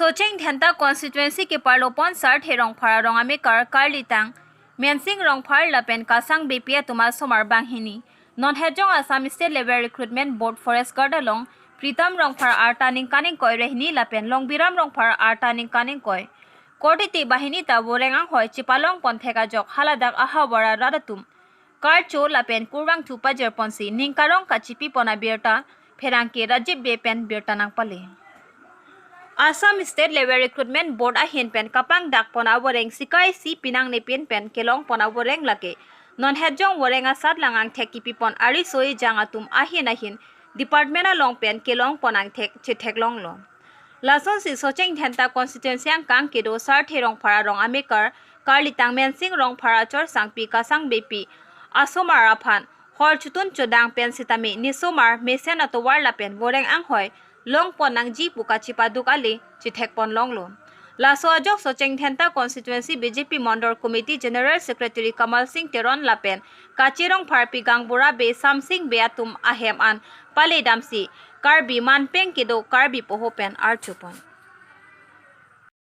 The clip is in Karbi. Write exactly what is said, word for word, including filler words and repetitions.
Socheng Dhenta constituency keparlo pon Sarthe Rongphar arong amekar karlitang Mensing Rongphar lapen Kasang Beypi atum asomar banghini non hejong Assam State Level Recruitment Board Forest Guard along Pritam Rongphar arta ningkan ingkoi re hini lapen Longbiram Rongphar arta ningkan ingkoi korte banghini ta voreng anghoi chepalong pon thek ajok haladak ahavar arat atum karcho lapen kurvangthu pajir ponsi ning karong kachipi pon abirta pherangke Rajiv Bey pen birta nangpale. Assam State Level Recruitment Board ahin pen kapangdak pon avoreng sikai si pinang nepin pen kelong pon avoreng lake non hejong voreng asatlang angthek kipi pon ariso ejang atum ahin ahin department along pen kelong pon angthek chetheklonglo. Lasonsi Socheng Dhenta constituency angkang kedo Sarthe Rongphar arong amekar karlitang Mensing Rongphar achor sangpi Kasang Beypi asomar aphan hor chotun chodang pen sitame nesomar mesen atovar lapen voreng anghoi long pon nangji pu kachepaduk ale chethek pon longlo. Laso ajok Socheng Dhenta constituency B J P Mandal Committee General Secretary Kamal Singh Teron lapen Kache Rongpharpi gaonbura Bey Samsing Bey atum ahem an pale damsi Karbi manpeng kedo Karbi poho pen archo pon.